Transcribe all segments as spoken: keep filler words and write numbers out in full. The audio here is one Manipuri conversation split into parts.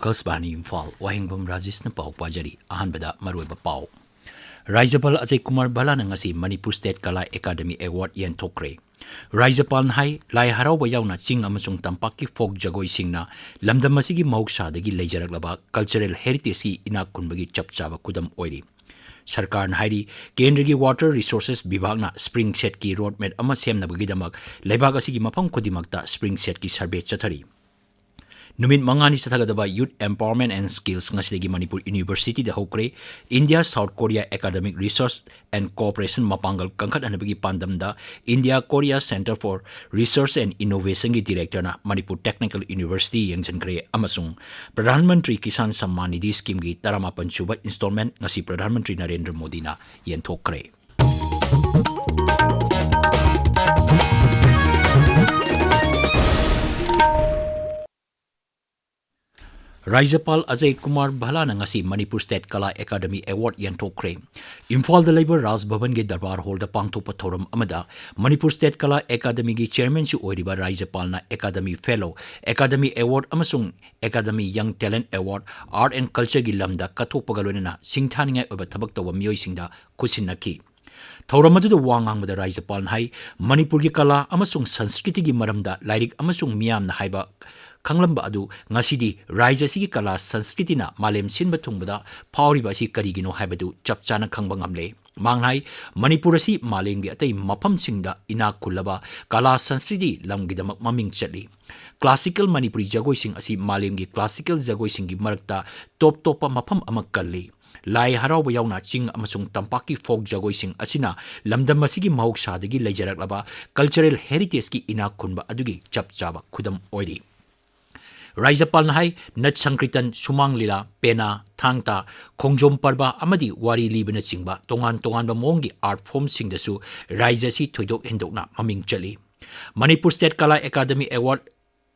ꯑꯀꯥꯁꯕꯥꯅꯤ ꯏꯝꯐꯥꯜ, ꯋꯥꯍꯦꯡꯕꯝ ꯔꯥꯖꯦꯁꯅ ꯄꯥꯎ ꯄꯥꯖꯔꯤ꯫ ꯑꯍꯥꯟꯕꯗ ꯃꯔꯨꯑꯣꯏꯕ ꯄꯥꯎ꯫ ꯔꯥꯖ꯭ꯌꯄꯥꯜ ꯑꯖꯌ ꯀꯨꯃꯥꯔ ꯚꯜꯂꯥꯅ ꯉꯁꯤ ꯃꯅꯤꯄꯨꯔ ꯁ꯭ꯇꯦꯠ ꯀꯂꯥ ꯑꯦꯀꯥꯗꯃꯤ ꯑꯦꯋꯥꯔꯗ ꯌꯦꯟꯊꯣꯛꯈ꯭ꯔꯦ꯫ ꯔꯥꯖ꯭ꯌꯄꯥꯜꯅ ꯍꯥꯏ, ꯂꯥꯏ ꯍꯔꯥꯎꯕ ꯌꯥꯎꯅ ꯆꯤꯡ ꯑꯃꯁꯨꯡ ꯇꯝꯄꯥꯛꯀꯤ ꯐꯣꯛ ꯖꯒꯣꯏꯁꯤꯡꯅ ꯂꯝꯗꯝ ꯑꯁꯤꯒꯤ ꯃꯍꯧꯁꯥꯗꯒꯤ ꯂꯩꯖꯔꯛꯂꯕ ꯀꯜꯆꯔꯦꯜ ꯍꯦꯔꯤꯇꯦꯖꯀꯤ ꯏꯅꯥꯛ ꯈꯨꯟꯕꯒꯤ ꯆꯞ ꯆꯥꯕ ꯈꯨꯗꯝ ꯑꯣꯏꯔꯤ꯫ ꯁꯔꯀꯥꯔꯅ ꯍꯥꯏꯔꯤ, ꯀꯦꯟꯗ꯭ꯔꯒꯤ ꯋꯥꯇꯔ ꯔꯤꯁꯣꯔꯁꯦꯁ ꯕꯤꯚꯥꯒꯅ ꯁ꯭ꯄ꯭ꯔꯤꯡ ꯁꯦꯠꯀꯤ ꯔꯣꯗ ꯃꯦꯞ ꯑꯃ ꯁꯦꯝꯅꯕꯒꯤꯗꯃꯛ ꯂꯩꯕꯥꯛ ꯑꯁꯤꯒꯤ ꯃꯐꯝ ꯈꯨꯗꯤꯡꯃꯛꯇ ꯁ꯭ꯄ꯭ꯔꯤꯡ ꯁꯦꯠꯀꯤ ꯁꯔꯚꯦ ꯆꯠꯊꯔꯤ꯫ ꯅꯨꯃꯤꯠ ꯃꯉꯥꯅꯤ ꯆꯠꯊꯒꯗꯕ Youth Empowerment and Skills ꯉꯁꯤꯗꯒꯤ ꯃꯅꯤꯄꯨꯔ ꯌꯨꯅꯤꯚꯔꯁꯤꯇꯤꯗ ꯍꯧꯈ꯭ꯔꯦ꯫ India south Korea academic research and cooperation ꯃꯄꯥꯡꯒꯜ ꯀꯟꯈꯠꯍꯟꯅꯕꯒꯤ ꯄꯥꯟꯗꯝꯗ India Korea Centre for Research and Innovation ꯒꯤ ꯗꯤꯔꯦꯛꯇꯔꯅ ꯃꯅꯤꯄꯨꯔ ꯇꯦꯛꯅꯤꯀꯦꯜ ꯌꯨꯅꯤꯚꯔꯁꯤꯇꯤ ꯌꯦꯡꯁꯤꯟꯈ꯭ꯔꯦ ꯑꯃꯁꯨꯡ ꯄ꯭ꯔꯙꯥꯟ ꯃꯟꯇ꯭ꯔꯤ ꯀꯤꯁꯥꯟ ꯁꯝꯃꯥꯟ ꯅꯤꯙꯤ ꯁ꯭ꯀꯤꯝꯒꯤ ꯇꯔꯥꯃꯥꯄꯟ ꯁꯨꯕ ꯏꯟꯁꯇꯣꯜꯃꯦꯟꯠ ꯉꯁꯤ ꯄ꯭ꯔꯙꯥꯟ ꯃꯟꯇ꯭ꯔꯤ ꯅꯔꯦꯟꯗ꯭ꯔ ꯃꯣꯗꯤꯅ ꯌꯦꯟꯊꯣꯛꯈ꯭ꯔꯦ꯫ ꯔꯥꯖ꯭ꯌꯄꯥꯜ ꯑꯖꯌ ꯀꯨꯃꯥꯔ ꯚꯜꯂꯥꯅ ꯉꯁꯤ ꯃꯅꯤꯄꯨꯔ ꯁ꯭ꯇꯦꯠ ꯀꯂꯥ ꯑꯦꯀꯥꯗꯃꯤ ꯑꯦꯋꯥꯔꯗ ꯌꯦꯟꯊꯣꯛꯈ꯭ꯔꯦ꯫ ꯏꯝꯐꯥꯜꯗ ꯂꯩꯕ ꯔꯥꯖ ꯚꯕꯟꯒꯤ ꯗꯔꯕꯥꯔ ꯍꯣꯜꯗ ꯄꯥꯡꯊꯣꯛꯄ ꯊꯧꯔꯝ ꯑꯃꯗ ꯃꯅꯤꯄꯨꯔ ꯁ꯭ꯇꯦꯠ ꯀꯂꯥ ꯑꯦꯀꯥꯗꯃꯤꯒꯤ ꯆꯦꯌꯔꯃꯦꯟꯁꯨ ꯑꯣꯏꯔꯤꯕ ꯔꯥꯖ꯭ꯌꯄꯥꯜꯅ ꯑꯦꯀꯥꯗꯃꯤ ꯐꯦꯂꯣ, ꯑꯦꯀꯥꯗꯃꯤ ꯑꯦꯋꯥꯔꯗ ꯑꯃꯁꯨꯡ ꯑꯦꯀꯥꯗꯃꯤ ꯌꯪ ꯇꯦꯂꯦꯟꯠ ꯑꯦꯋꯥꯔꯗ, ꯑꯥꯔꯠ ꯑꯦꯟ ꯀꯜꯆꯔꯒꯤ ꯂꯝꯗ ꯀꯠꯊꯣꯛꯄꯒ ꯂꯣꯏꯅꯅ ꯁꯤꯡꯊꯥꯅꯤꯡꯉꯥꯏ ꯑꯣꯏꯕ ꯊꯕꯛ ꯇꯧꯕ ꯃꯤꯑꯣꯏꯁꯤꯡꯗ ꯈꯨꯠꯁꯤꯟꯅꯈꯤ꯫ ꯊꯧꯔꯝ ꯑꯗꯨꯗ ꯋꯥ ꯉꯥꯡꯕꯗ ꯔꯥꯖ꯭ꯌꯄꯥꯜꯅ ꯍꯥꯏ, ꯃꯅꯤꯄꯨꯔꯒꯤ ꯀꯂꯥ ꯑꯃꯁꯨꯡ ꯁꯪꯁꯀ꯭ꯔꯤꯇꯤꯒꯤ ꯃꯔꯝꯗ ꯂꯥꯏꯔꯤꯛ ꯑꯃꯁꯨꯡ ꯃꯤꯌꯥꯝꯅ ꯍꯥꯏꯕ ꯈꯪꯂꯝꯕ ꯑꯗꯨ ꯉꯁꯤꯗꯤ ꯔꯥꯖ꯭ꯌ ꯑꯁꯤꯒꯤ ꯀꯂꯥ ꯁꯪꯁꯀ꯭ꯔꯤꯇꯤꯅ ꯃꯥꯂꯦꯝ ꯁꯤꯟꯕ ꯊꯨꯡꯕꯗ ꯐꯥꯎꯔꯤꯕ ꯑꯁꯤ ꯀꯔꯤꯒꯤꯅꯣ ꯍꯥꯏꯕꯗꯨ ꯆꯞ ꯆꯥꯅ ꯈꯪꯕ ꯉꯝꯂꯦ꯫ ꯃꯍꯥꯛꯅ ꯍꯥꯏ, ꯃꯅꯤꯄꯨꯔ ꯑꯁꯤ ꯃꯥꯂꯦꯝꯒꯤ ꯑꯇꯩ ꯃꯐꯝꯁꯤꯡꯗ ꯏꯅꯥꯛ ꯈꯨꯜꯂꯕ ꯀꯂꯥ ꯁꯪꯁꯀ꯭ꯔꯤꯇꯤ ꯂꯝꯒꯤꯗꯃꯛ ꯃꯃꯤꯡ ꯆꯠꯂꯤ꯫ ꯀ꯭ꯂꯥꯁꯤꯀꯦꯜ ꯃꯅꯤꯄꯨꯔꯤ ꯖꯒꯣꯏꯁꯤꯡ ꯑꯁꯤ ꯃꯥꯂꯦꯝꯒꯤ ꯀ꯭ꯂꯥꯁꯤꯀꯦꯜ ꯖꯒꯣꯏꯁꯤꯡꯒꯤ ꯃꯔꯛꯇ ꯇꯣꯞ ꯇꯣꯞꯄ ꯃꯐꯝ ꯑꯃ ꯀꯜꯂꯤ꯫ ꯂꯥꯏ ꯍꯔꯥꯎꯕ ꯌꯥꯎꯅ ꯆꯤꯡ ꯑꯃꯁꯨꯡ ꯇꯝꯄꯥꯛꯀꯤ ꯐꯣꯛ ꯖꯒꯣꯏꯁꯤꯡ ꯑꯁꯤꯅ ꯂꯝꯗꯝ ꯑꯁꯤꯒꯤ ꯃꯍꯧꯁꯥꯗꯒꯤ ꯂꯩꯖꯔꯛꯂꯕ ꯀꯜꯆꯔꯦꯜ ꯍꯦꯔꯤꯇꯦꯖꯀꯤ ꯏꯅꯥꯛ ꯈꯨꯟꯕ ꯑꯗꯨꯒꯤ ꯆꯞ ꯆꯥꯕ ꯈꯨꯗꯝ ꯑꯣꯏꯔꯤ꯫ ꯔꯥꯖ꯭ꯌꯄꯥꯜꯅ ꯍꯥꯏ, ꯅꯠ ꯁꯪꯀ꯭ꯔꯤꯇꯟ, ꯁꯨꯃꯥꯡ ꯂꯤꯂꯥ, ꯄꯦꯅꯥ, ꯊꯥꯡ ꯇꯥ, ꯈꯣꯡꯖꯣꯝ ꯄꯔꯕ ꯑꯃꯗꯤ ꯋꯥꯔꯤ ꯂꯤꯕꯅꯆꯤꯡꯕ ꯇꯣꯉꯥꯟ ꯇꯣꯉꯥꯟꯕ ꯃꯑꯣꯡꯒꯤ ꯑꯥꯔꯠ ꯐꯣꯔꯝꯁꯤꯡꯗꯁꯨ ꯔꯥꯖ꯭ꯌ ꯑꯁꯤ ꯊꯣꯏꯗꯣꯛ ꯍꯦꯟꯗꯣꯛꯅ ꯃꯃꯤꯡ ꯆꯠꯂꯤ꯫ ꯃꯅꯤꯄꯨꯔ ꯁ꯭ꯇꯦꯠ ꯀꯂꯥ ꯑꯦꯀꯥꯗꯃꯤ ꯑꯦꯋꯥꯔꯗ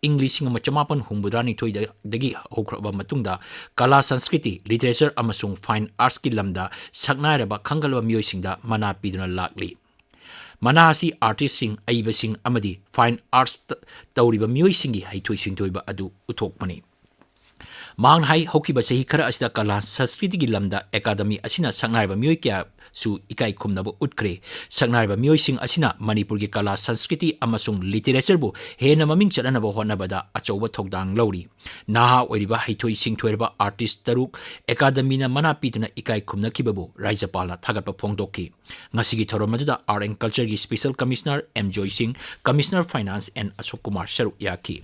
ꯏꯪ ꯂꯤꯁꯤꯡ ꯑꯃ ꯆꯃꯥꯄꯟ ꯍꯨꯝꯐꯨꯇꯔꯥꯅꯤꯊꯣꯏꯗꯒꯤ ꯍꯧꯈ꯭ꯔꯕ ꯃꯇꯨꯡꯗ ꯀꯂꯥ ꯁꯪꯁꯀ꯭ꯔꯤꯇꯤ, ꯂꯤꯇꯔꯦꯆꯔ ꯑꯃꯁꯨꯡ ꯐꯥꯏꯟ ꯑꯥꯔꯠꯁꯀꯤ ꯂꯝꯗ ꯁꯛꯅꯥꯏꯔꯕ ꯈꯪꯒꯠꯂꯕ ꯃꯤꯑꯣꯏꯁꯤꯡꯗ ꯃꯅꯥ ꯄꯤꯗꯨꯅ ꯂꯥꯛꯂꯤ꯫ ꯃꯅꯥ ꯑꯁꯤ ꯑꯥꯔꯇꯤꯁꯁꯤꯡ, ꯑꯏꯕꯁꯤꯡ ꯑꯃꯗꯤ ꯐꯥꯏꯟ ꯑꯥꯔꯠꯁ ꯇ-, ꯇꯧꯔꯤꯕ ꯃꯤꯑꯣꯏꯁꯤꯡꯒꯤ ꯍꯩꯊꯣꯏ ꯁꯤꯡꯊꯣꯏꯕ ꯑꯗꯨ ꯎꯠꯊꯣꯛꯄꯅꯤ꯫ ꯃꯍꯥꯛꯅ ꯍꯥꯏ, ꯍꯧꯈꯤꯕ ꯆꯍꯤ ꯈꯔ ꯑꯁꯤꯗ ꯀꯂꯥ ꯁꯪꯁꯀ꯭ꯔꯤꯇꯤꯒꯤ ꯂꯝꯗ ꯑꯦꯀꯥꯗꯃꯤ ꯑꯁꯤꯅ ꯁꯛꯅꯥꯏꯔꯕ ꯃꯤꯑꯣꯏ ꯀꯌꯥꯁꯨ ꯏꯀꯥꯏ ꯈꯨꯝꯅꯕ ꯎꯠꯈ꯭ꯔꯦ꯫ ꯁꯛꯅꯥꯏꯔꯕ ꯃꯤꯑꯣꯏꯁꯤꯡ ꯑꯁꯤꯅ ꯃꯅꯤꯄꯨꯔꯒꯤ ꯀꯂꯥ ꯁꯪꯁꯀ꯭ꯔꯤꯇꯤ ꯑꯃꯁꯨꯡ ꯂꯤꯇꯔꯦꯆꯔꯕꯨ ꯍꯦꯟꯅ ꯃꯃꯤꯡ ꯆꯠꯍꯟꯅꯕ ꯍꯣꯠꯅꯕꯗ ꯑꯆꯧꯕ ꯊꯧꯗꯥꯡ ꯂꯧꯔꯤ꯫ ꯅꯍꯥ ꯑꯣꯏꯔꯤꯕ ꯍꯩꯊꯣꯏ ꯁꯤꯡꯊꯣꯏꯔꯕ ꯑꯥꯔꯇꯤꯁ꯭ꯠ ꯇꯔꯨꯛ ꯑꯦꯀꯥꯗꯃꯤꯅ ꯃꯅꯥ ꯄꯤꯗꯨꯅ ꯏꯀꯥꯏ ꯈꯨꯝꯅꯈꯤꯕꯕꯨ ꯔꯥꯖ꯭ꯌꯄꯥꯜꯅ ꯊꯥꯒꯠꯄ ꯐꯣꯡꯗꯣꯛꯈꯤ꯫ ꯉꯁꯤꯒꯤ ꯊꯧꯔꯝ ꯑꯗꯨꯗ Art and Cultureꯒꯤ Special Commissioner M Joysingh, Commissioner Finance N Ashok Kumar ꯁꯔꯨꯛ ꯌꯥꯈꯤ꯫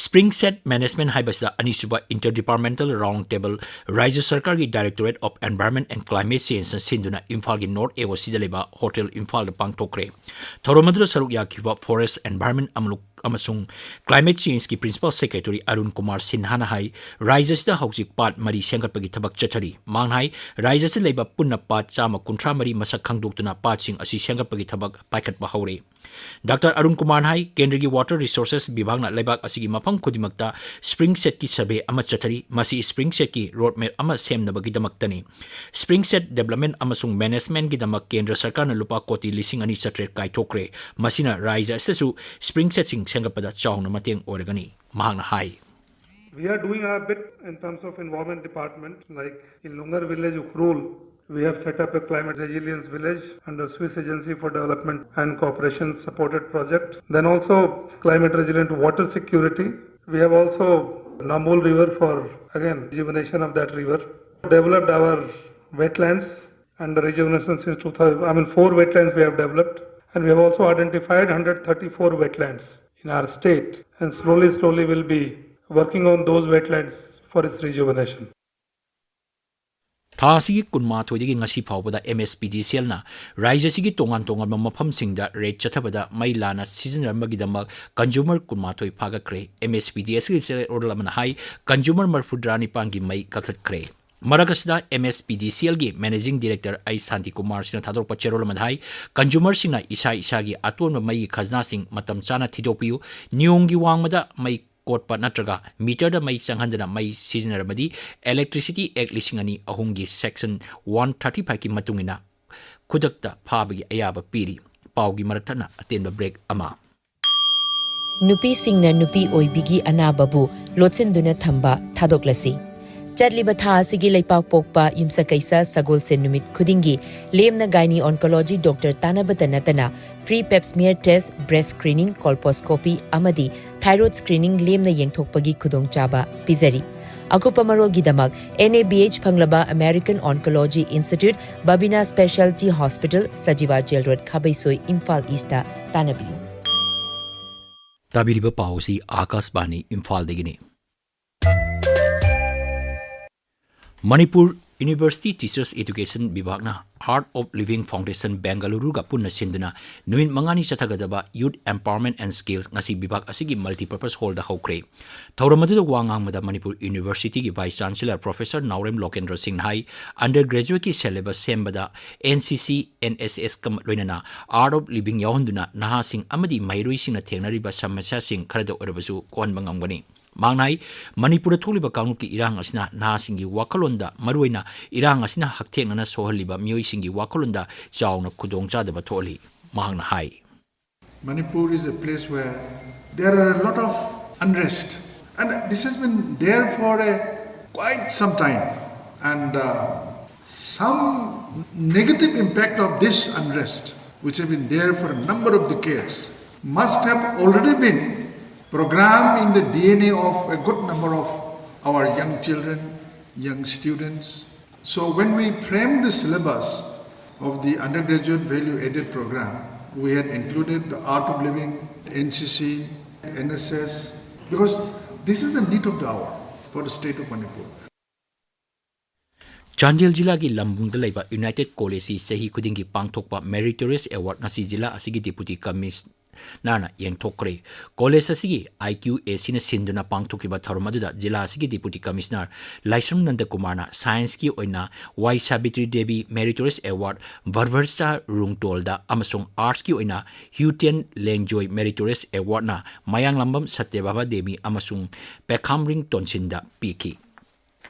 Spring Set Management ꯍꯥꯏꯕꯁꯤꯗ ꯑꯅꯤꯁꯨꯕ Interdepartmental Round Table ꯔꯥꯖ꯭ꯌ ꯁꯔꯀꯥꯔꯒꯤ Directorate of Environment and Climate Changeꯅ ꯁꯤꯟꯗꯨꯅ ꯏꯝꯐꯥꯜꯒꯤ North A O Cꯗ ꯂꯩꯕ ꯍꯣꯇꯦꯜ ꯏꯝꯐꯥꯜꯗ ꯄꯥꯡꯊꯣꯛꯈ꯭ꯔꯦ꯫ ꯊꯧꯔꯝ ꯑꯗꯨꯗ ꯁꯔꯨꯛ ꯌꯥꯈꯤꯕ Forest, Environment ꯑꯃ-, ꯑꯃꯁꯨꯡ Climate Changeꯀꯤ Principal Secretary Arun Kumar ꯁꯤꯟꯍꯥꯅ ꯍꯥꯏ, ꯔꯥꯖ꯭ꯌ ꯑꯁꯤꯗ ꯍꯧꯖꯤꯛ ꯄꯥꯠ ꯃꯔꯤ ꯁꯦꯝꯒꯠꯄꯒꯤ ꯊꯕꯛ ꯆꯠꯊꯔꯤ꯫ ꯃꯍꯥꯛꯅ ꯍꯥꯏ, ꯔꯥꯖ꯭ꯌ ꯑꯁꯤꯗ ꯂꯩꯕ ꯄꯨꯟꯅ ꯄꯥꯠ ꯆꯥꯝꯃ ꯀꯨꯟꯊ꯭ꯔꯥ ꯃꯔꯤ ꯃꯁꯛ ꯈꯪꯗꯣꯛꯇꯨꯅ ꯄꯥꯠꯁꯤꯡ ꯑꯁꯤ ꯁꯦꯝꯒꯠꯄꯒꯤ ꯊꯕꯛ ꯄꯥꯏꯈꯠꯄ ꯍꯧꯔꯦ꯫ ꯗꯥꯛꯇꯔ ꯑꯔꯨꯟ ꯀꯨꯃꯥꯔꯅ ꯍꯥꯏ, ꯀꯦꯟꯗ꯭ꯔꯒꯤ Water Resources ꯕꯤꯚꯥꯒꯅ ꯂꯩꯕꯥꯛ ꯑꯁꯤꯒꯤ ꯃꯐꯝ ꯈꯨꯗꯤꯡꯃꯛꯇ Spring Setꯀꯤ survey ꯑꯃ ꯆꯠꯊꯔꯤ꯫ ꯃꯁꯤ Spring Setꯀꯤ road map ꯑꯃ ꯁꯦꯝꯅꯕꯒꯤꯗꯃꯛꯇꯅꯤ꯫ Spring Set Development ꯑꯃꯁꯨꯡ Managementꯒꯤꯗꯃꯛ ꯀꯦꯟꯗ꯭ꯔ ꯁꯔꯀꯥꯔꯅ ꯂꯨꯄꯥ ꯀꯣꯇꯤ ꯂꯤꯁꯤꯡ ꯑꯅꯤ ꯆꯥꯇ꯭ꯔꯦꯠ ꯀꯥꯏꯊꯣꯛꯈ꯭ꯔꯦ꯫ ꯃꯁꯤꯅ ꯔꯥꯖ꯭ꯌ ꯑꯁꯤꯗꯁꯨ Spring Setꯁꯤꯡ ꯁꯦꯝꯒꯠꯄꯗ ꯆꯥꯎꯅ ꯃꯇꯦꯡ ꯑꯣꯏꯔꯒꯅꯤ, ꯃꯍꯥꯛꯅ ꯍꯥꯏ꯫ We are doing our bit in terms of environment department, like in Lungar village, Ukhrul, we have set up a climate resilience village under Swiss Agency for Development and Cooperation supported project. Then also climate resilient water security. We have also Nambol River for, again, rejuvenation of that river. Developed our wetlands under rejuvenation since two thousand. I mean, four wetlands we have developed, and we have also identified one hundred thirty-four wetlands in our state, and slowly, slowly we'll be working on those wetlands for its rejuvenation. ꯊꯥ ꯑꯁꯤꯒꯤ ꯀꯨꯟꯃꯥꯊꯣꯏꯗꯒꯤ ꯉꯁꯤ ꯐꯥꯎꯕꯗ ꯑꯦꯝ ꯑꯦꯁ ꯄꯤ ꯗꯤ ꯁꯤ ꯑꯦꯜꯅ ꯔꯥꯖ꯭ꯌ ꯑꯁꯤꯒꯤ ꯇꯣꯉꯥꯟ ꯇꯣꯉꯥꯟꯕ ꯃꯐꯝꯁꯤꯡꯗ raid ꯆꯠꯊꯕꯗ ꯃꯩ ꯂꯥꯟꯅ ꯁꯤꯖꯤꯟꯅꯔꯝꯕꯒꯤꯗꯃꯛ consumer ꯀꯨꯟꯃꯥꯊꯣꯏ ꯐꯥꯒꯠꯈ꯭ꯔꯦ꯫ ꯑꯦꯝ ꯑꯦꯁ ꯄꯤ ꯗꯤ ꯁꯤ ꯑꯦꯜꯒꯤ ꯆꯦꯔꯣꯜ ꯑꯃꯅ ꯍꯥꯏ, consumer ꯃꯔꯤꯐꯨꯇꯔꯥ ꯅꯤꯄꯥꯟꯒꯤ ꯃꯩ ꯀꯛꯊꯠꯈ꯭ꯔꯦ꯫ ꯃꯔꯛ ꯑꯁꯤꯗ, ꯑꯦꯝ ꯑꯦꯁ ꯄꯤ ꯗꯤ ꯁꯤ ꯑꯦꯜꯒꯤ Managing Director ꯑꯩ ꯁꯥꯟꯇꯤ ꯀꯨꯃꯥꯔ ꯁꯤꯡꯅ ꯊꯥꯗꯣꯔꯛꯄ ꯆꯦꯔꯣꯜ ꯑꯃꯗ ꯍꯥꯏ, consumerꯁꯤꯡꯅ ꯏꯁꯥ ꯏꯁꯥꯒꯤ ꯑꯇꯣꯟꯕ ꯃꯩꯒꯤ ꯈꯖꯅꯥꯁꯤꯡ ꯃꯇꯝ ꯆꯥꯅ ꯊꯤꯗꯣꯛꯄꯤꯌꯨ꯫ ꯅꯤꯌꯣꯝꯒꯤ ꯋꯥꯡꯃꯗ ꯃꯩ ꯀꯣꯠꯄ ꯅꯠꯇ꯭ꯔꯒ meterꯗ ꯃꯩ ꯆꯪꯍꯟꯗꯅ ꯃꯩ ꯁꯤꯖꯤꯟꯅꯔꯕꯗꯤ Electricity Act ꯂꯤꯁꯤꯡ ꯑꯅꯤ ꯑꯍꯨꯝꯒꯤ section one thirty fiveꯀꯤ ꯃꯇꯨꯡ ꯏꯟꯅ ꯈꯨꯗꯛꯇ ꯐꯥꯕꯒꯤ ꯑꯌꯥꯕ ꯄꯤꯔꯤ꯫ ꯄꯥꯎꯒꯤ ꯃꯔꯛ ꯊꯠꯅ ꯑꯇꯦꯟꯕ break ꯑꯃ꯫ ꯅꯨꯄꯤꯁꯤꯡꯅ ꯅꯨꯄꯤ ꯑꯣꯏꯕꯤꯒꯤ ꯑꯅꯥꯕꯕꯨ ꯂꯣꯠꯁꯤꯟꯗꯨꯅ ꯊꯝꯕ ꯊꯥꯗꯣꯛꯂꯁꯤ꯫ ꯆꯠꯂꯤꯕ ꯊꯥ ꯑꯁꯤꯒꯤ ꯂꯩꯄꯥꯛ ꯄꯣꯛꯄ ꯌꯨꯝꯁꯀꯩꯁ ꯁꯒꯣꯜꯁꯦꯟ ꯅꯨꯃꯤꯠ ꯈꯨꯗꯤꯡꯒꯤ ꯂꯦꯝꯅ gynae oncology doctor ꯇꯥꯟꯅꯕꯇ ꯅꯠꯇꯅ free pap smear test, breast screening, colposcopy ꯑꯃꯗꯤ thyroid screening ꯂꯦꯝꯅ ꯌꯦꯡꯊꯣꯛꯄꯒꯤ ꯈꯨꯗꯣꯡꯆꯥꯕ ꯄꯤꯖꯔꯤ꯫ ꯑꯀꯨꯞꯄ ꯃꯔꯣꯜꯒꯤꯗꯃꯛ N A B H ꯐꯪꯂꯕ American Oncology Institute, Babina Specialty Hospital, Sajiwa Jail Road, ꯈꯥꯕꯩꯁꯣꯏ, Imphal East ꯇ ꯇꯥꯟꯅꯕꯤꯌꯨ꯫ ꯇꯥꯕꯤꯔꯤꯕ ꯄꯥꯎ ꯑꯁꯤ ꯑꯥꯀꯥꯁꯕꯥꯅꯤ ꯏꯝꯐꯥꯜꯗꯒꯤꯅꯤ꯫ Manipur University Teachers Education ꯕꯤꯚꯥꯒꯅ Art of Living Foundation ꯕꯦꯡꯒꯂꯨꯔꯨꯒ ꯄꯨꯟꯅ ꯁꯤꯟꯗꯨꯅ ꯅꯨꯃꯤꯠ ꯃꯉꯥꯅꯤ ꯆꯠꯊꯒꯗꯕ Youth Empowerment and Skills ꯉꯁꯤ ꯕꯤꯚꯥꯒ ꯑꯁꯤꯒꯤ multipurpose hall ꯗ ꯍꯧꯈ꯭ꯔꯦ꯫ ꯊꯧꯔꯝ ꯑꯗꯨꯗ ꯋꯥ ꯉꯥꯡꯕꯗ ꯃꯅꯤꯄꯨꯔ University ꯒꯤ Vice Chancellor Professor ꯅꯥꯎꯔꯦꯝ ꯂꯣꯀꯦꯟꯗ꯭ꯔ ꯁꯤꯡꯅ ꯍꯥꯏ, undergraduate ꯀꯤ syllabus ꯁꯦꯝꯕꯗ N C C, N S S ꯀ ꯂꯣꯏꯅꯅ Art of Living ꯌꯥꯎꯍꯟꯗꯨꯅ ꯅꯍꯥꯁꯤꯡ ꯑꯃꯗꯤ ꯃꯍꯩꯔꯣꯏꯁꯤꯡꯅ ꯊꯦꯡꯅꯔꯤꯕ ꯁꯃꯁ꯭ꯌꯥꯁꯤꯡ ꯈꯔꯗ ꯑꯣꯏꯔꯕꯁꯨ ꯀꯣꯛꯍꯟꯕ ꯉꯝꯒꯅꯤ꯫ ꯃꯍꯥꯛꯅ ꯍꯥꯏ, ꯃꯅꯤꯄꯨꯔꯗ ꯊꯣꯛꯂꯤꯕ ꯀꯥꯡꯂꯨꯞꯀꯤ ꯏꯔꯥꯡ ꯑꯁꯤꯅ ꯅꯍꯥꯁꯤꯡꯒꯤ ꯋꯥꯈꯜꯂꯣꯟꯗ, ꯃꯔꯨꯑꯣꯏꯅ ꯏꯔꯥꯡ ꯑꯁꯤꯅ ꯍꯛꯊꯦꯡꯅꯅ ꯁꯣꯛꯍꯜꯂꯤꯕ ꯃꯤꯑꯣꯏꯁꯤꯡꯒꯤ ꯋꯥꯈꯜꯂꯣꯟꯗ ꯆꯥꯎꯅ ꯈꯨꯗꯣꯡꯆꯥꯗꯕ ꯊꯣꯛꯍꯜꯂꯤ꯫ ꯃꯍꯥꯛꯅ ꯍꯥꯏ, Manipur is a place where there are a lot of unrest, and this has been there for a quite some time, and uh, some negative impact of this unrest, which have been there for a number of decades, must have already been programmed in the D N A of a good number of our young children, young students. So when we framed the syllabus of the undergraduate value added program, we had included the Art of Living, N C C, N S S, because this is the need of the hour for the state of Manipur. Chandel ꯖꯤꯂꯥꯒꯤ ꯂꯝꯕꯨꯡꯗ ꯂꯩꯕ United College ꯁꯤ ꯆꯍꯤ ꯈꯨꯗꯤꯡꯒꯤ ꯄꯥꯡꯊꯣꯛꯄ Meritorious Award ꯉꯁꯤ ꯖꯤꯂꯥ ꯑꯁꯤꯒꯤ Deputy Commissioner ꯅ ꯌꯦꯡꯊꯣꯛꯈ꯭ꯔꯦ꯫ College ꯑꯁꯤꯒꯤ I Q A C ꯅ ꯁꯤꯟꯗꯨꯅ ꯄꯥꯡꯊꯣꯛꯈꯤꯕ ꯊꯧꯔꯝ ꯑꯗꯨꯗ ꯖꯤꯂꯥ ꯑꯁꯤꯒꯤ Deputy Commissioner ꯂꯥꯏꯁ꯭ꯔꯝ ꯅꯟꯗꯀꯨꯃꯥꯔꯅ Science ꯀꯤ ꯑꯣꯏꯅ ꯋꯥꯏ ꯁꯥꯕꯤꯇ꯭ꯔꯤ ꯗꯦꯕꯤ Meritorious Award, ꯚꯔꯚꯔꯁꯥ ꯔꯨꯡꯇꯣꯜꯗ ꯑꯃꯁꯨꯡ Arts ꯀꯤ ꯑꯣꯏꯅ ꯍ꯭ꯌꯨꯇꯦꯟ ꯂꯦꯡꯖꯣꯏ Meritorious Award ꯅ ꯃꯌꯥꯡꯂꯝꯕꯝ ꯁꯇ꯭ꯌꯚꯥꯃꯥ ꯗꯦꯕꯤ ꯑꯃꯁꯨꯡ ꯄꯦꯈꯥꯝꯔꯤꯡ ꯇꯣꯟꯁꯤꯟꯗ ꯄꯤꯈꯤ꯫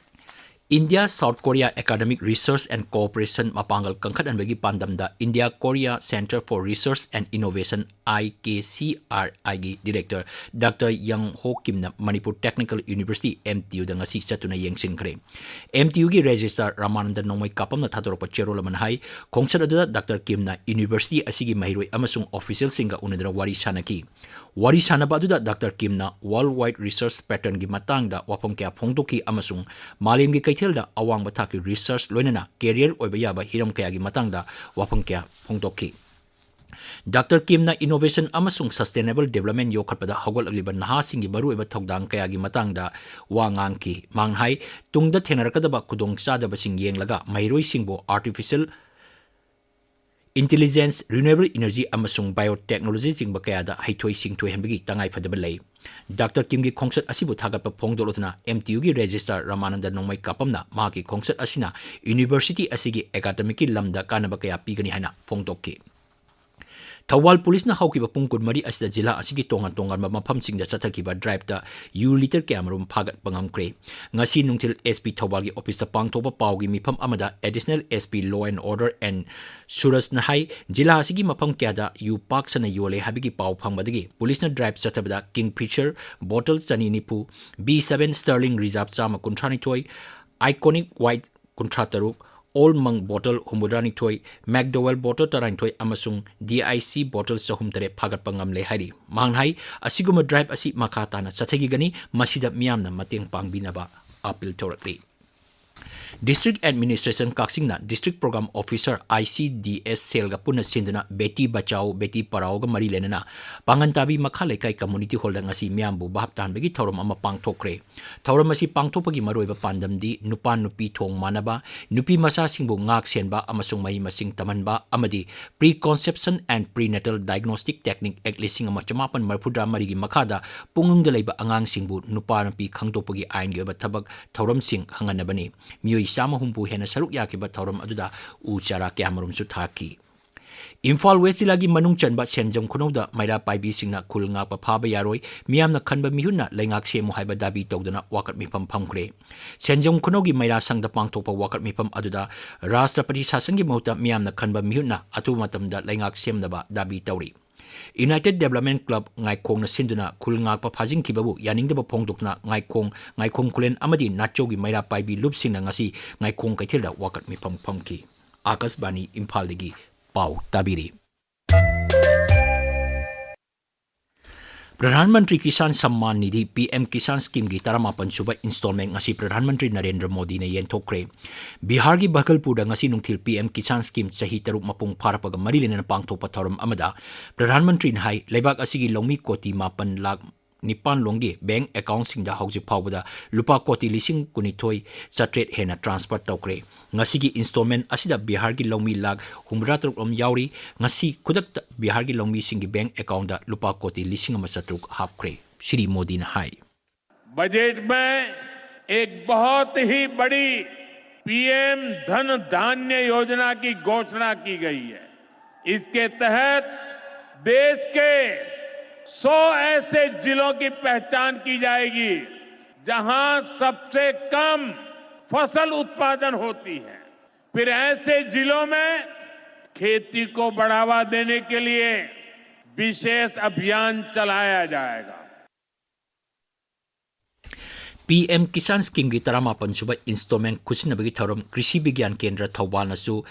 India South Korea Academic Research and Cooperation ꯃꯄꯥꯡꯒꯜ ꯀꯟꯈꯠꯍꯟꯕꯒꯤ ꯄꯥꯟꯗꯝꯗ India Korea Center for Research and Innovation, I K C R I ꯒꯤ director Doctor Young Ho Kimꯅ Manipur Technical University, M T U ꯗ ꯉꯁꯤ ꯆꯠꯇꯨꯅ ꯌꯦꯡꯁꯤꯟꯈ꯭ꯔꯦ꯫ M T U ꯒꯤ registrar ꯔꯥꯃꯥꯅꯟꯗ ꯅꯣꯡꯃꯩ ꯀꯥꯄꯝꯅ ꯊꯥꯗꯣꯔꯛꯄ ꯆꯦꯔꯣꯜ ꯑꯃꯅ ꯍꯥꯏ, ꯈꯣꯡꯆꯠ ꯑꯗꯨꯗ Doctor Kimꯅ university ꯑꯁꯤꯒꯤ ꯃꯍꯩꯔꯣꯏ ꯑꯃꯁꯨꯡ officialꯁꯤꯡꯒ ꯎꯅꯗꯨꯅ ꯋꯥꯔꯤ ꯁꯥꯅꯈꯤ꯫ ꯋꯥꯔꯤ ꯁꯥꯅꯕ ꯑꯗꯨꯗ Doctor Kimꯅ world wide research patternꯒꯤ ꯃꯇꯥꯡꯗ ꯋꯥꯐꯝ ꯀꯌꯥ ꯐꯣꯡꯗꯣꯛꯈꯤ ꯑꯃꯁꯨꯡ ꯃꯥꯂꯦꯝꯒꯤ ꯀꯩꯊꯦꯜꯗ ꯑꯋꯥꯡꯕ ꯊꯥꯛꯀꯤ research ꯂꯣꯏꯅꯅ career ꯑꯣꯏꯕ ꯌꯥꯕ ꯍꯤꯔꯝ ꯀꯌꯥꯒꯤ ꯃꯇꯥꯡꯗ ꯋꯥꯐꯝ ꯀꯌꯥ ꯐꯣꯡꯗꯣꯛꯈꯤ꯫ Doctor Kimꯅ innovation ꯑꯃꯁꯨꯡ sustainable development ꯌꯣꯛꯈꯠꯄꯗ ꯍꯧꯒꯠꯂꯛꯂꯤꯕ ꯅꯍꯥꯁꯤꯡꯒꯤ ꯃꯔꯨꯑꯣꯏꯕ ꯊꯧꯗꯥꯡ ꯀꯌꯥꯒꯤ ꯃꯇꯥꯡꯗ ꯋꯥ ꯉꯥꯡꯈꯤ꯫ ꯃꯍꯥꯛꯅ ꯍꯥꯏ, ꯇꯨꯡꯗ ꯊꯦꯡꯅꯔꯛꯀꯗꯕ ꯈꯨꯗꯣꯡꯆꯥꯗꯕꯁꯤꯡ ꯌꯦꯡꯂꯒ ꯃꯍꯩꯔꯣꯏꯁꯤꯡꯕꯨ artificial intelligence, renewable energy ꯑꯃꯁꯨꯡ biotechnologyꯆꯤꯡꯕ ꯀꯌꯥꯗ ꯍꯩꯊꯣꯏ ꯁꯤꯡꯊꯣꯏꯍꯟꯕꯒꯤ ꯇꯉꯥꯏꯐꯗꯕ ꯂꯩ꯫ Doctor Kimꯒꯤ ꯈꯣꯡꯆꯠ ꯑꯁꯤꯕꯨ ꯊꯥꯒꯠꯄ ꯐꯣꯡꯗꯣꯛꯂꯗꯨꯅ M T Uꯒꯤ registrar ꯔꯥꯃꯥꯅꯟꯗ ꯅꯣꯡꯃꯩ ꯀꯥꯄꯝꯅ ꯃꯍꯥꯛꯀꯤ ꯈꯣꯡꯆꯠ ꯑꯁꯤꯅ university ꯑꯁꯤꯒꯤ academicꯀꯤ ꯂꯝꯗ ꯀꯥꯟꯅꯕ ꯀꯌꯥ ꯄꯤꯒꯅꯤ ꯍꯥꯏꯅ ꯐꯣꯡꯗꯣꯛꯈꯤ꯫ ꯊꯧꯕꯥꯜ ꯄꯨꯂꯤꯁꯅ ꯍꯧꯈꯤꯕ ꯄꯨꯡ ꯀꯨꯟꯃꯔꯤ ꯑꯁꯤꯗ ꯖꯤꯂꯥ ꯑꯁꯤꯒꯤ ꯇꯣꯉꯥꯟ ꯇꯣꯉꯥꯟꯕ ꯃꯐꯝꯁꯤꯡꯗ ꯆꯠꯊꯈꯤꯕ driveꯇ ꯌꯨ litre ꯀꯌꯥꯃꯔꯨꯝ ꯐꯥꯒꯠꯄ ꯉꯝꯈ꯭ꯔꯦ꯫ ꯉꯁꯤ ꯅꯨꯡꯊꯤꯜ S P ꯊꯧꯕꯥꯜꯒꯤ officeꯇ ꯄꯥꯡꯊꯣꯛꯄ ꯄꯥꯎꯒꯤ ꯃꯤꯐꯝ ꯑꯃꯗ Additional S P Law and Order N ꯁꯨꯔꯖꯅ ꯍꯥꯏ, ꯖꯤꯂꯥ ꯑꯁꯤꯒꯤ ꯃꯐꯝ ꯀꯌꯥꯗ ꯌꯨ ꯄꯥꯛ ꯁꯟꯅ ꯌꯣꯜꯂꯦ ꯍꯥꯏꯕꯒꯤ ꯄꯥꯎ ꯐꯪꯕꯗꯒꯤ ꯄꯨꯂꯤꯁꯅ drive ꯆꯠꯊꯕꯗ Kingfisher bottle ꯆꯅꯤ ꯅꯤꯐꯨ, B seven Sterling Reserve ꯆꯥꯝꯃ ꯀꯨꯟꯊ꯭ꯔꯥ ꯅꯤꯊꯣꯏ, Iconic White ꯀꯨꯟꯊ꯭ꯔꯥ ꯇꯔꯨꯛ, Old Monk bottle ꯍꯨꯝꯐꯨꯇꯔꯥ ꯅꯤꯊꯣꯏ, McDowell bottle ꯇꯔꯥꯅꯤꯊꯣꯏ ꯑꯃꯁꯨꯡ D I C bottle ꯆꯍꯨꯝ ꯇꯔꯦꯠ ꯐꯥꯒꯠꯄ ꯉꯝꯂꯦ ꯍꯥꯏꯔꯤ꯫ ꯃꯍꯥꯛꯅ ꯍꯥꯏ, ꯑꯁꯤꯒꯨꯝꯕ drive ꯑꯁꯤ ꯃꯈꯥ ꯇꯥꯅ ꯆꯠꯊꯈꯤꯒꯅꯤ, ꯃꯁꯤꯗ ꯃꯤꯌꯥꯝꯅ ꯃꯇꯦꯡ ꯄꯥꯡꯕꯤꯅꯕ appeal ꯇꯧꯔꯛꯂꯤ꯫ District Administration ꯀꯛꯆꯤꯡꯅ District Program Officer, I C D S cellꯒ ꯄꯨꯟꯅ ꯁꯤꯟꯗꯨꯅ Beti Bachao Beti Padhaoꯒ ꯃꯔꯤ ꯂꯩꯅꯅ ꯄꯥꯡꯒꯟ ꯇꯥꯕꯤ ꯃꯈꯥ ꯂꯩꯀꯥꯏ community hallꯗ ꯉꯁꯤ ꯃꯤꯌꯥꯝꯕꯨ ꯚꯥꯞ ꯇꯥꯍꯟꯕꯒꯤ ꯊꯧꯔꯝ ꯑꯃ ꯄꯥꯡꯊꯣꯛꯈ꯭ꯔꯦ꯫ ꯊꯧꯔꯝ ꯑꯁꯤ ꯄꯥꯡꯊꯣꯛꯄꯒꯤ ꯃꯔꯨꯑꯣꯏꯕ ꯄꯥꯟꯗꯝꯗꯤ ꯅꯨꯄꯥ ꯅꯨꯄꯤ ꯊꯣꯡ ꯃꯥꯟꯅꯕ, ꯅꯨꯄꯤ ꯃꯆꯥꯁꯤꯡꯕꯨ ꯉꯥꯛ ꯁꯦꯟꯕ ꯑꯃꯁꯨꯡ ꯃꯍꯩ ꯃꯁꯤꯡ ꯇꯝꯍꯟꯕ ꯑꯃꯗꯤ Preconception and Prenatal Diagnostic Technique Act ꯂꯤꯁꯤꯡ ꯑꯃ ꯆꯃꯥꯄꯟ ꯃꯔꯤꯐꯨꯇꯔꯥ ꯃꯔꯤꯒꯤ ꯃꯈꯥꯗ ꯄꯨꯡꯅꯨꯡꯗ ꯂꯩꯕ ꯑꯉꯥꯡꯁꯤꯡꯕꯨ ꯅꯨꯄꯥ ꯅꯨꯄꯤ ꯈꯪꯗꯣꯛꯄꯒꯤ ꯑꯥꯏꯟꯒꯤ ꯑꯣꯏꯕ ꯊꯕꯛ ꯊꯧꯔꯝꯁꯤꯡ ꯈꯪꯍꯟꯅꯕꯅꯤ꯫ ꯃꯤꯑꯣꯏ ꯆꯥꯝꯃ ꯍꯨꯝꯐꯨ ꯍꯦꯟꯅ ꯁꯔꯨꯛ ꯌꯥꯈꯤꯕ ꯊꯧꯔꯝ ꯑꯗꯨꯗ ꯎ ꯆꯥꯔꯥ ꯀꯌꯥꯃꯔꯨꯝꯁꯨ ꯊꯥꯈꯤ꯫ ꯏꯝꯐꯥꯜ ꯋꯦꯁ ꯖꯤꯂꯥꯒꯤ ꯃꯅꯨꯡ ꯆꯟꯕ ꯁꯦꯟꯖꯝ ꯈꯨꯅꯧꯗ ꯃꯩꯔꯥ ꯄꯥꯏꯕꯤꯁꯤꯡꯅ ꯈꯨꯜ ꯉꯥꯛꯄ ꯐꯥꯕ ꯌꯥꯔꯣꯏ, ꯃꯤꯌꯥꯝꯅ ꯈꯟꯕ ꯃꯤꯍꯨꯠꯅ ꯂꯩꯉꯥꯛ ꯁꯦꯝꯃꯨ ꯍꯥꯏꯕ ꯗꯥꯕꯤ ꯇꯧꯗꯨꯅ ꯋꯥꯀꯠ ꯃꯤꯐꯝ ꯐꯝꯈ꯭ꯔꯦ꯫ ꯁꯦꯟꯖꯝ ꯈꯨꯅꯧꯒꯤ ꯃꯩꯔꯥ ꯁꯪꯗ ꯄꯥꯡꯊꯣꯛꯄ ꯋꯥꯀꯠ ꯃꯤꯐꯝ ꯑꯗꯨꯗ ꯔꯥꯁꯇ꯭ꯔꯄꯇꯤ ꯁꯥꯁꯟꯒꯤ ꯃꯍꯨꯠꯇ ꯃꯤꯌꯥꯝꯅ ꯈꯟꯕ ꯃꯤꯍꯨꯠꯅ ꯑꯊꯨꯕ ꯃꯇꯝꯗ ꯂꯩꯉꯥꯛ ꯁꯦꯝꯅꯕ ꯗꯥꯕꯤ ꯇꯧꯔꯤ꯫ ꯌꯨꯅꯥꯏꯇꯦꯗ ꯗꯦꯕꯂꯞꯃꯦꯟ ꯀ꯭ꯂꯕ ꯉꯥꯏꯈꯣꯡꯅ ꯁꯤꯟꯗꯨꯅ ꯈꯨꯜ ꯉꯥꯛꯄ ꯐꯥꯖꯤꯟꯈꯤꯕꯕꯨ ꯌꯥꯅꯤꯡꯗꯕ ꯐꯣꯡꯗꯣꯛꯇꯨꯅ ꯉꯥꯏꯈꯣꯡ, ꯉꯥꯏꯈꯣꯡ ꯈꯨꯂꯦꯟ ꯑꯃꯗꯤ ꯅꯥꯆꯧꯒꯤ ꯃꯩꯔꯥ ꯄꯥꯏꯕꯤ ꯂꯨꯞꯁꯤꯡꯅ ꯉꯁꯤ ꯉꯥꯏꯈꯣꯡ ꯀꯩꯊꯦꯜꯗ ꯋꯥꯀꯠ ꯃꯤꯐꯝ ꯐꯝꯈꯤ꯫ ꯑꯥꯀꯥꯁꯕꯥꯅꯤ ꯏꯝꯐꯥꯜꯗꯒꯤ ꯄꯥꯎ ꯇꯥꯕꯤꯔꯤ꯫ ꯄ꯭ꯔꯙꯥꯟ ꯃꯟꯇ꯭ꯔꯤ ꯀꯤꯁꯥꯟ ꯁꯝꯃꯥꯟ ꯅꯤꯙꯤ, ꯄꯤ ꯑꯦꯝ ꯀꯤꯁꯥꯟ ꯁ꯭ꯀꯤꯝꯒꯤ ꯇꯔꯥꯃꯥꯄꯟ ꯁꯨꯕ ꯏꯟꯁꯇꯣꯜꯃꯦꯟ ꯉꯁꯤ ꯄ꯭ꯔꯙꯥꯟ ꯃꯟꯇ꯭ꯔꯤ ꯅꯔꯦꯟꯗ꯭ꯔ ꯃꯣꯗꯤꯅ ꯌꯦꯟꯊꯣꯛꯈ꯭ꯔꯦ꯫ ꯕꯤꯍꯥꯔꯒꯤ ꯚꯒꯜꯄꯨꯔꯗ ꯉꯁꯤ ꯅꯨꯡꯊꯤꯜ ꯄꯤ ꯑꯦꯝ ꯀꯤꯁꯥꯟ ꯁ꯭ꯀꯤꯝ ꯆꯍꯤ ꯇꯔꯨꯛ ꯃꯄꯨꯡ ꯐꯥꯔꯛꯄꯒ ꯃꯔꯤ ꯂꯩꯅꯅ ꯄꯥꯡꯊꯣꯛꯄ ꯊꯧꯔꯝ ꯑꯃꯗ ꯄ꯭ꯔꯙꯥꯟ ꯃꯟꯇ꯭ꯔꯤꯅ ꯍꯥꯏ, ꯂꯩꯕꯥꯛ ꯑꯁꯤꯒꯤ ꯂꯧꯃꯤ ꯀꯣꯇꯤ ꯃꯥꯄꯟ ꯂꯥꯈ ꯅꯤꯄꯥꯟ ꯂꯣꯝꯒꯤ ꯕꯦꯡꯛ ꯑꯦꯀꯥꯎꯟꯁꯤꯡꯗ ꯍꯧꯖꯤꯛ ꯐꯥꯎꯕꯗ ꯂꯨꯄꯥ ꯀꯣꯇꯤ ꯂꯤꯁꯤꯡ ꯀꯨꯟꯅꯤꯊꯣꯏ ꯆꯥꯇ꯭ꯔꯦꯠ ꯍꯦꯟꯅ ꯇ꯭ꯔꯥꯟꯁꯐꯔ ꯇꯧꯈ꯭ꯔꯦ꯫ ꯉꯁꯤꯒꯤ ꯏꯟꯁꯇꯣꯜꯃꯦꯟ ꯑꯁꯤꯗ ꯕꯤꯍꯥꯔꯒꯤ ꯂꯧꯃꯤ ꯂꯥꯈ ꯍꯨꯝꯐꯨꯇꯔꯨꯛ ꯂꯣꯝ ꯌꯥꯎꯔꯤ꯫ ꯉꯁꯤ ꯈꯨꯗꯛꯇ ꯕꯤꯍꯥꯔꯒꯤ ꯂꯧꯃꯤꯁꯤꯡꯒꯤ ꯕꯦꯡꯛ ꯑꯦꯀꯥꯎꯟꯗ ꯂꯨꯄꯥ ꯀꯣꯇꯤ ꯂꯤꯁꯤꯡ ꯑꯃ ꯆꯥꯇ꯭ꯔꯨꯛ ꯍꯥꯞꯈ꯭ꯔꯦ꯫ ꯁ꯭ꯔꯤ ꯃꯣꯗꯤꯅ ꯍꯥꯏ꯫ बजट में एक बहुत ही बड़ी पीएम धन धान्य योजना की घोषणा की गई है। इसके तहत देश के सौ ऐसे जिलों की पहचान की जाएगी, जहां सबसे कम फसल उत्पादन होती है। फिर ऐसे जिलों में खेती को बढ़ावा देने के लिए विशेष अभियान चलाया जाएगा। ꯄꯤ ꯑꯦꯝ ꯀꯤꯁꯥꯟ ꯁ꯭ꯀꯤꯝꯒꯤ ꯇꯔꯥꯃꯥꯄꯟ ꯁꯨꯕ ꯏꯟꯁꯇꯣꯜꯃꯦꯟ ꯈꯨꯠꯁꯤꯟꯅꯕꯒꯤ ꯊꯧꯔꯝ ꯀ꯭ꯔꯤꯁꯤ ꯕꯤꯒ꯭ꯌꯥꯟ ꯀꯦꯟꯗ꯭ꯔ ꯊꯧꯕꯥꯜꯅꯁꯨ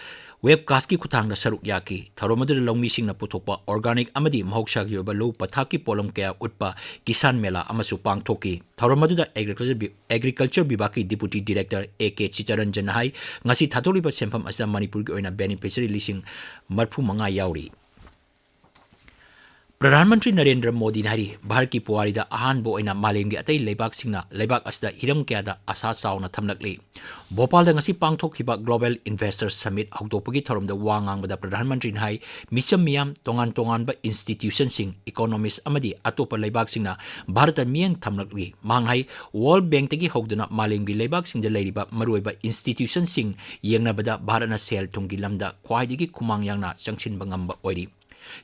ꯋꯦꯕꯀꯥꯁꯀꯤ ꯈꯨꯠꯊꯥꯡꯗ ꯁꯔꯨꯛ ꯌꯥꯈꯤ꯫ ꯊꯧꯔꯝ ꯑꯗꯨꯗ ꯂꯧꯃꯤꯁꯤꯡꯅ ꯄꯨꯊꯣꯛꯄ ꯑꯣꯔꯒꯥꯅꯤꯛ ꯑꯃꯗꯤ ꯃꯍꯧꯁꯥꯒꯤ ꯑꯣꯏꯕ ꯂꯧ ꯄꯊꯥꯞꯀꯤ ꯄꯣꯠꯂꯝ ꯀꯌꯥ ꯎꯠꯄ ꯀꯤꯁꯥꯟ ꯃꯦꯂꯥ ꯑꯃꯁꯨ ꯄꯥꯡꯊꯣꯛꯈꯤ꯫ ꯊꯧꯔꯝ ꯑꯗꯨꯗ ꯑꯦꯒ꯭ꯔꯤꯀꯜꯆꯔ ꯕꯤ-, ꯑꯦꯒ꯭ꯔꯤꯀꯜꯆꯔ ꯕꯤꯚꯥꯒꯀꯤ ꯗꯤꯄꯨꯇꯤ ꯗꯤꯔꯦꯛꯇꯔ ꯑꯦ ꯀꯦ ꯆꯤꯇꯔꯟꯖꯟꯅ ꯍꯥꯏ, ꯉꯁꯤ ꯊꯥꯗꯣꯛꯂꯤꯕ ꯁꯦꯟꯐꯝ ꯑꯁꯤꯗ ꯃꯅꯤꯄꯨꯔꯒꯤ ꯑꯣꯏꯅ ꯕꯦꯅꯤꯐꯤꯁꯔꯤ ꯂꯤꯁꯤꯡ ꯃꯔꯤꯐꯨ ꯃꯉꯥ ꯌꯥꯎꯔꯤ꯫ ꯄ꯭ꯔꯙꯥꯟ ꯃꯟꯇ꯭ꯔꯤ ꯅꯔꯦꯟꯗ꯭ꯔ ꯃꯣꯗꯤꯅ ꯍꯥꯏꯔꯤ, ꯚꯥꯔꯠꯀꯤ ꯄꯨꯋꯥꯔꯤꯗ ꯑꯍꯥꯟꯕ ꯑꯣꯏꯅ ꯃꯥꯂꯦꯝꯒꯤ ꯑꯇꯩ ꯂꯩꯕꯥꯛꯁꯤꯡꯅ ꯂꯩꯕꯥꯛ ꯑꯁꯤꯗ ꯍꯤꯔꯝ ꯀꯌꯥꯗ ꯑꯁꯥ ꯆꯥꯎꯅ ꯊꯝꯂꯛꯂꯤ꯫ ꯚꯣꯄꯥꯜꯗ ꯉꯁꯤ ꯄꯥꯡꯊꯣꯛꯈꯤꯕ Global Investor Summit ꯍꯧꯗꯣꯛꯄꯒꯤ ꯊꯧꯔꯝꯗ ꯋꯥ ꯉꯥꯡꯕꯗ ꯄ꯭ꯔꯙꯥꯟ ꯃꯟꯇ꯭ꯔꯤꯅ ꯍꯥꯏ, ꯃꯤꯆꯝ ꯃꯤꯌꯥꯝ, ꯇꯣꯉꯥꯟ ꯇꯣꯉꯥꯟꯕ institutionꯁꯤꯡ, economist ꯑꯃꯗꯤ ꯑꯇꯣꯞꯄ ꯂꯩꯕꯥꯛꯁꯤꯡꯅ ꯚꯥꯔꯠꯇ ꯃꯤꯠꯌꯦꯡ ꯊꯝꯂꯛꯂꯤ꯫ ꯃꯍꯥꯛꯅ ꯍꯥꯏ, World Bankꯇꯒꯤ ꯍꯧꯗꯨꯅ ꯃꯥꯂꯦꯝꯒꯤ ꯂꯩꯕꯥꯛꯁꯤꯡꯗ ꯂꯩꯔꯤꯕ ꯃꯔꯨꯑꯣꯏꯕ institutionꯁꯤꯡ ꯌꯦꯡꯅꯕꯗ ꯚꯥꯔꯠꯅ ꯁꯦꯜ ꯊꯨꯝꯒꯤ ꯂꯝꯗ ꯈ꯭ꯋꯥꯏꯗꯒꯤ ꯈꯨꯃꯥꯡ ꯌꯥꯡꯅ ꯆꯪꯁꯤꯟꯕ ꯉꯝꯕ ꯑꯣꯏꯔꯤ꯫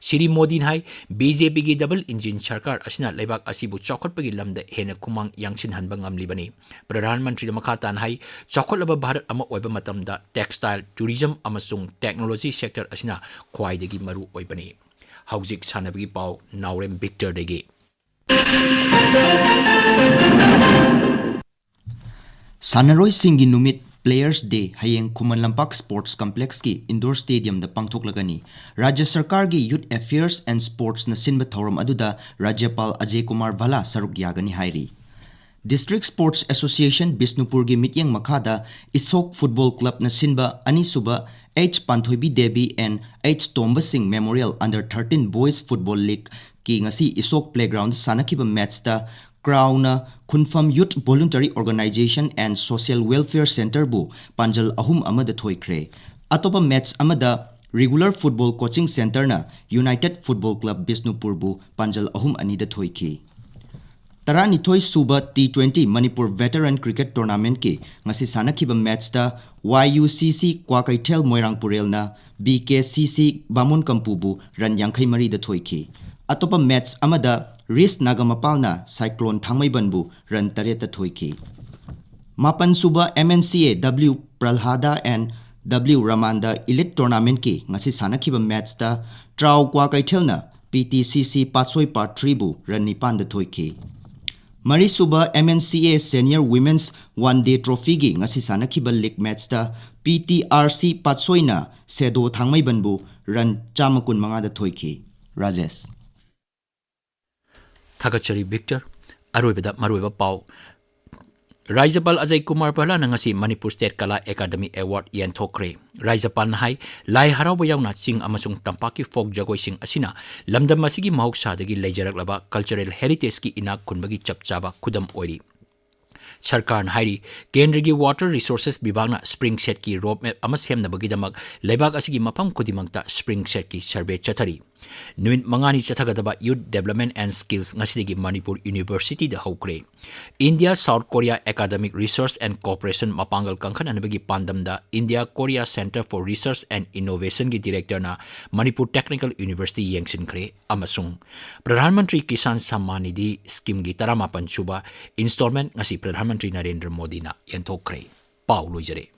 ꯁ꯭ꯔꯤ ꯃꯣꯗꯤꯅ ꯍꯥꯏ, BJPꯒꯤ double engine ꯁꯔꯀꯥꯔ ꯑꯁꯤꯅ ꯂꯩꯕꯥꯛ ꯑꯁꯤꯕꯨ ꯆꯥꯎꯈꯠꯄꯒꯤ ꯂꯝꯗ ꯍꯦꯟꯅ ꯈꯨꯃꯥꯡ ꯌꯥꯡꯁꯤꯟꯍꯟꯕ ꯉꯝꯂꯤꯕꯅꯤ꯫ ꯄ꯭ꯔꯙꯥꯟ ꯃꯟꯇ꯭ꯔꯤꯅ ꯃꯈꯥ ꯇꯥꯅ ꯍꯥꯏ, ꯆꯥꯎꯈꯠꯂꯕ ꯚꯥꯔꯠ ꯑꯃ ꯑꯣꯏꯕ ꯃꯇꯝꯗ textile, tourism ꯑꯃꯁꯨꯡ technology sector ꯑꯁꯤꯅ ꯈ꯭ꯋꯥꯏꯗꯒꯤ ꯃꯔꯨ ꯑꯣꯏꯕꯅꯤ꯫ ꯍꯧꯖꯤꯛ ꯁꯥꯟꯅꯕꯒꯤ ꯄꯥꯎ ꯅꯥꯎꯔꯦꯝ ꯕꯤꯛꯇꯔꯗꯒꯤ꯫ ꯁꯥꯟꯅꯔꯣꯏꯁꯤꯡꯒꯤ ꯅꯨꯃꯤꯠ, Players Day, ꯍꯌꯦꯡ ꯈꯨꯃꯟ ꯂꯝꯄꯥꯛ Sports Complexꯀꯤ Indoor Stadiumꯗ ꯄꯥꯡꯊꯣꯛꯂꯒꯅꯤ꯫ ꯔꯥꯖ꯭ꯌ ꯁꯔꯀꯥꯔꯒꯤ Youth Affairs and Sportsꯅ ꯁꯤꯟꯕ ꯊꯧꯔꯝ ꯑꯗꯨꯗ ꯔꯥꯖ꯭ꯌꯄꯥꯜ ꯑꯖꯌ ꯀꯨꯃꯥꯔ ꯚꯜꯂꯥ ꯁꯔꯨꯛ ꯌꯥꯒꯅꯤ ꯍꯥꯏꯔꯤ꯫ District Sports Association ꯕꯤꯁꯅꯨꯄꯨꯔꯒꯤ ꯃꯤꯠꯌꯦꯡ ꯃꯈꯥꯗ ꯏꯁꯣꯛ Football Clubꯅ ꯁꯤꯟꯕ ꯑꯅꯤꯁꯨꯕ H Panthoibi Devi and H ꯇꯣꯝꯕ ꯁꯤꯡ Memorial Under thirteen Boys Football Leagueꯀꯤ ꯉꯁꯤ ꯏꯁꯣꯛ Playgroundꯗ ꯁꯥꯟꯅꯈꯤꯕ matchꯇ Crownꯅ ꯈꯨꯟꯐꯝ Youth Voluntary Organisation and Social Welfare Centreꯕꯨ ꯄꯥꯟꯖꯜ ꯑꯍꯨꯝ ꯑꯃꯗ ꯊꯣꯏꯈ꯭ꯔꯦ꯫ ꯑꯇꯣꯞꯄ match ꯑꯃꯗ Regular Football Coaching Centreꯅ United Football Club ꯕꯤꯁꯅꯨꯄꯨꯔꯕꯨ ꯄꯥꯟꯖꯜ ꯑꯍꯨꯝ ꯑꯅꯤꯗ ꯊꯣꯏꯈꯤ꯫ ꯇꯔꯥꯅꯤꯊꯣꯏ ꯁꯨꯕ T twenty Manipur Veteran Cricket Tournamentꯀꯤ ꯉꯁꯤ ꯁꯥꯟꯅꯈꯤꯕ matchꯇ Y U C C Kwakeithel ꯃꯣꯏꯔꯥꯡꯄꯨꯔꯦꯜꯅ B K C C ꯕꯥꯃꯣꯟ ꯀꯝꯄꯨꯕꯨ run ꯌꯥꯡꯈꯩ ꯃꯔꯤꯗ ꯊꯣꯏꯈꯤ꯫ ꯑꯇꯣꯞꯄ match ꯑꯃꯗ Rist ꯅꯥꯒꯥꯃꯄꯥꯜꯅ Cyclone ꯊꯥꯡꯃꯩꯕꯟꯕꯨ run ꯇꯔꯦꯠꯇ ꯊꯣꯏꯈꯤ꯫ ꯃꯥꯄꯟ ꯁꯨꯕ M N C A W Prahlada and W Ramanda Elite Tournamentꯀꯤ ꯉꯁꯤ ꯁꯥꯟꯅꯈꯤꯕ matchꯇ ꯇ꯭ꯔꯥꯎ ꯀ꯭ꯋꯥꯀꯩꯊꯦꯜꯅ P T C C ꯄꯥꯠꯁꯣꯏ Part threeꯕꯨ run ꯅꯤꯄꯥꯟꯗ ꯊꯣꯏꯈꯤ꯫ ꯃꯔꯤꯁꯨꯕ M N C A Senior Women's One Day Trophyꯒꯤ ꯉꯁꯤ ꯁꯥꯟꯅꯈꯤꯕ league matchꯇ P T R C ꯄꯥꯠꯁꯣꯏꯅ ꯁꯦꯗꯣ ꯊꯥꯡꯃꯩꯕꯟꯕꯨ run ꯆꯥꯝꯃ ꯀꯨꯟꯃꯉꯥꯗ ꯊꯣꯏꯈꯤ꯫ ꯔꯥꯖꯦꯁ꯫ ꯊꯥꯒꯠꯆꯔꯤ ꯕꯤꯛꯇꯔ꯫ ꯑꯔꯣꯏꯕꯗ ꯃꯔꯨꯑꯣꯏꯕ ꯄꯥꯎ꯫ ꯔꯥꯖ꯭ꯌꯄꯥꯜ ꯑꯖꯌ ꯀꯨꯃꯥꯔ ꯚꯜꯂꯥꯅ ꯉꯁꯤ ꯃꯅꯤꯄꯨꯔ ꯁ꯭ꯇꯦꯠ ꯀꯂꯥ ꯑꯦꯀꯥꯗꯃꯤ ꯑꯦꯋꯥꯔꯗ ꯌꯦꯟꯊꯣꯛꯈ꯭ꯔꯦ꯫ ꯔꯥꯖ꯭ꯌꯄꯥꯜꯅ ꯍꯥꯏ, ꯂꯥꯏ ꯍꯔꯥꯎꯕ ꯌꯥꯎꯅ ꯆꯤꯡ ꯑꯃꯁꯨꯡ ꯇꯝꯄꯥꯛꯀꯤ ꯐꯣꯛ ꯖꯒꯣꯏꯁꯤꯡ ꯑꯁꯤꯅ ꯂꯝꯗꯝ ꯑꯁꯤꯒꯤ ꯃꯍꯧꯁꯥꯗꯒꯤ ꯂꯩꯖꯔꯛꯂꯕ ꯀꯜꯆꯔꯦꯜ ꯍꯦꯔꯤꯇꯦꯖꯀꯤ ꯏꯅꯥꯛ ꯈꯨꯟꯕꯒꯤ ꯆꯞ ꯆꯥꯕ ꯈꯨꯗꯝ ꯑꯣꯏꯔꯤ꯫ ꯁꯔꯀꯥꯔꯅ ꯍꯥꯏꯔꯤ, ꯀꯦꯟꯗ꯭ꯔꯒꯤ ꯋꯥꯇꯔ ꯔꯤꯁꯣꯔꯁꯦꯁ ꯕꯤꯚꯥꯒꯅ ꯁ꯭ꯄ꯭ꯔꯤꯡ ꯁꯦꯠꯀꯤ ꯔꯣꯗ ꯃꯦꯞ ꯑꯃ ꯁꯦꯝꯅꯕꯒꯤꯗꯃꯛ ꯂꯩꯕꯥꯛ ꯑꯁꯤꯒꯤ ꯃꯐꯝ ꯈꯨꯗꯤꯡꯃꯛꯇ ꯁ꯭ꯄ꯭ꯔꯤꯡ ꯁꯦꯠꯀꯤ ꯁꯔꯚꯦ ꯆꯠꯊꯔꯤ꯫ ꯅꯨꯃꯤꯠ ꯃꯉꯥꯅꯤ ꯆꯠꯊꯒꯗꯕ Youth Development and Skills ꯉꯁꯤꯗꯒꯤ ꯃꯅꯤꯄꯨꯔ ꯌꯨꯅꯤꯚꯔꯁꯤꯇꯤꯗ ꯍꯧꯈ꯭ꯔꯦ꯫ India south Korea academic research and cooperation ꯃꯄꯥꯡꯒꯜ ꯀꯟꯈꯠꯍꯟꯕꯒꯤ ꯄꯥꯟꯗꯝꯗ India Korea Centre for Research and Innovation ꯒꯤ ꯗꯤꯔꯦꯛꯇꯔꯅ ꯃꯅꯤꯄꯨꯔ ꯇꯦꯛꯅꯤꯀꯦꯜ ꯌꯨꯅꯤꯚꯔꯁꯤꯇꯤ ꯌꯦꯡꯁꯤꯟꯈ꯭ꯔꯦ ꯑꯃꯁꯨꯡ ꯄ꯭ꯔꯙꯥꯟ ꯃꯟꯇ꯭ꯔꯤ ꯀꯤꯁꯥꯟ ꯁꯝꯃꯥꯟ ꯅꯤꯙꯤ ꯁ꯭ꯀꯤꯝꯒꯤ ꯇꯔꯥꯃꯥꯄꯟ ꯁꯨꯕ ꯏꯟꯁꯇꯣꯜꯃꯦꯟꯠ ꯉꯁꯤ ꯄ꯭ꯔꯙꯥꯟ ꯃꯟꯇ꯭ꯔꯤ ꯅꯔꯦꯟꯗ꯭ꯔ ꯃꯣꯗꯤꯅ ꯌꯦꯟꯊꯣꯛꯈ꯭ꯔꯦ꯫ ꯄꯥꯎ ꯂꯣꯏꯖꯔꯦ꯫